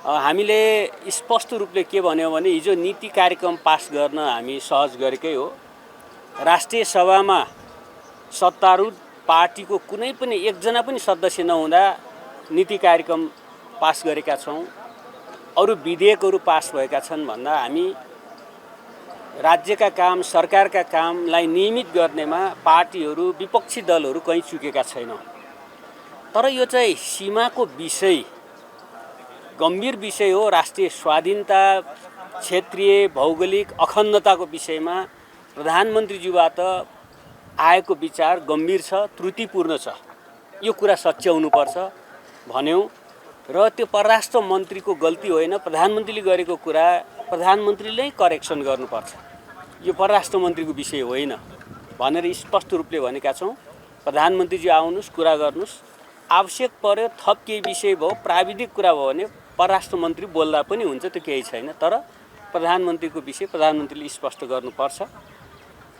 हामीले स्पष्ट रूपले के भन्यौँ भने हिजो नीति कार्यक्रम पास गर्न हामी सहज गरेकै हो। राष्ट्रिय सभामा सत्तारूढ पार्टीको कुनै पनि एकजना पनि सदस्य नहुँदा नीति कार्यक्रम पास गरेका छौँ। अरू विधेयकहरू पास भएका छन् भन्दा हामी राज्यका काम सरकारका कामलाई नियमित गर्नेमा पार्टीहरू विपक्षी दलहरू कहीँ चुकेका छैनौँ। तर यो चाहिँ सीमाको विषय गम्भीर विषय हो। राष्ट्रिय स्वाधीनता क्षेत्रीय भौगोलिक अखण्डताको विषयमा प्रधानमन्त्रीज्यूबाट आएको विचार गम्भीर छ, त्रुटिपूर्ण छ। यो कुरा सच्याउनुपर्छ भन्यौँ र त्यो परराष्ट्र मन्त्रीको गल्ती होइन, प्रधानमन्त्रीले गरेको कुरा प्रधानमन्त्रीले नै करेक्सन गर्नुपर्छ। यो परराष्ट्र मन्त्रीको विषय होइन भनेर स्पष्ट रूपले भनेका छौँ। प्रधानमन्त्रीजी आउनुहोस्, कुरा गर्नुहोस्। आवश्यक पर्यो थप केही विषय भयो, प्राविधिक कुरा भयो भने परराष्ट्र मन्त्री बोल्दा पनि हुन्छ, त्यो केही छैन। तर प्रधानमन्त्रीको विषय प्रधानमन्त्रीले स्पष्ट गर्नुपर्छ,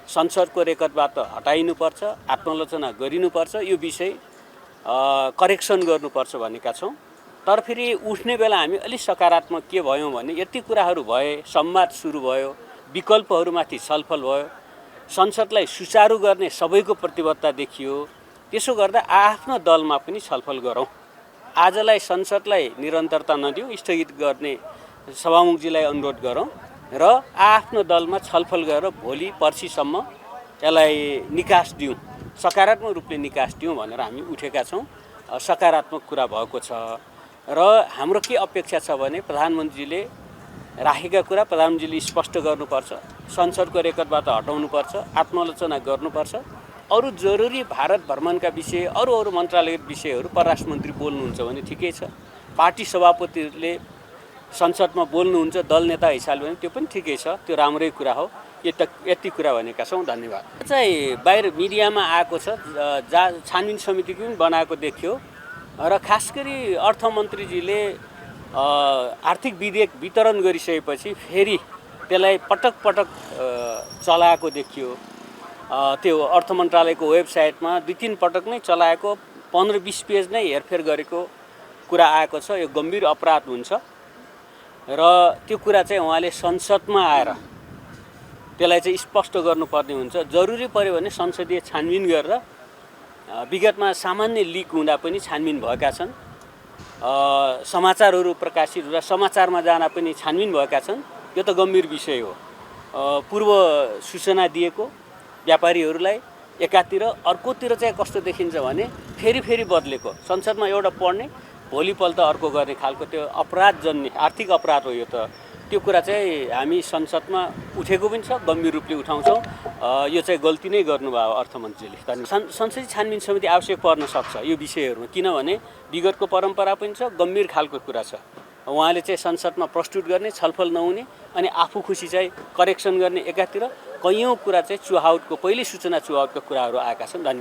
संसदको रेकर्डबाट हटाइनुपर्छ, आत्मालोचना गरिनुपर्छ, यो विषय करेक्सन गर्नुपर्छ भनेका छौँ। तर फेरि उठ्ने बेला हामी अलिक सकारात्मक के भयौँ भने यति कुराहरू भए, संवाद सुरु भयो, विकल्पहरूमाथि छलफल भयो, संसदलाई सुचारू गर्ने सबैको प्रतिबद्धता देखियो। त्यसो गर्दा आफ्नो दलमा पनि छलफल गरौँ। आजलाई संसदलाई निरन्तरता नदिउँ, स्थगित गर्ने सभामुखजीलाई अनुरोध गरौँ र आफ्नो दलमा छलफल गरेर भोलि पर्सिसम्म यसलाई निकास दिउँ, सकारात्मक रूपले निकास दिउँ भनेर हामी उठेका छौँ। सकारात्मक कुरा भएको छ र हाम्रो के अपेक्षा छ भने प्रधानमन्त्रीले राखेका कुरा प्रधानमन्त्रीले स्पष्ट गर्नुपर्छ, संसदको रेकर्डबाट हटाउनुपर्छ, आत्मालोचना गर्नुपर्छ। अरू जरुरी भारत भ्रमणका विषय, अरू मन्त्रालयका विषयहरू परराष्ट्र मन्त्री बोल्नुहुन्छ भने ठिकै छ। पार्टी सभापतिले संसदमा बोल्नुहुन्छ दल नेता हिसाबले भने त्यो पनि ठिकै छ, त्यो राम्रै कुरा हो। यति कुरा भनेका छौँ। धन्यवाद। चाहिँ बाहिर मिडियामा आएको छ, जहाँ छानबिन समितिको पनि बनाएको देखियो र खास गरी अर्थमन्त्रीजीले आर्थिक विधेयक वितरण गरिसकेपछि फेरि त्यसलाई पटक पटक चलाएको देखियो। त्यो अर्थ मन्त्रालयको वेबसाइटमा 2-3 पटक नै चलाएको, 15-20 पेज नै हेरफेर गरेको कुरा आएको छ। यो गम्भीर अपराध हुन्छ र त्यो कुरा चाहिँ उहाँले संसदमा आएर त्यसलाई चाहिँ स्पष्ट गर्नुपर्ने हुन्छ। जरुरी पर्यो भने संसदीय छानबिन गरेर, विगतमा सामान्य लिक हुँदा पनि छानबिन भएका छन्, समाचारहरू प्रकाशित हुँदा समाचारमा जाँदा पनि छानबिन भएका छन्। यो त गम्भीर विषय हो। पूर्व सूचना दिएको व्यापारीहरूलाई एकातिर, अर्कोतिर चाहिँ कस्तो देखिन्छ भने फेरि बदलेको, संसदमा एउटा पढ्ने भोलिपल्ट अर्को गर्ने खालको त्यो अपराधजन्य आर्थिक अपराध हो। यो त त्यो कुरा चाहिँ हामी संसदमा उठेको पनि छ, गम्भीर रूपले उठाउँछौँ। यो चाहिँ गल्ती नै गर्नुभयो अर्थमन्त्रीले। संसदीय छानबिन समिति आवश्यक पर्न सक्छ यो विषयहरूमा, किनभने विगतको परम्परा पनि छ, गम्भीर खालको कुरा छ। उहाँले चाहिँ संसदमा प्रस्तुत गर्ने, छलफल नहुने अनि आफू खुसी चाहिँ करेक्सन गर्ने एकातिर, कैयौँ कुरा चाहिँ चुहाउटको, पहिले सूचना चुहाउटको कुराहरू आएका छन्।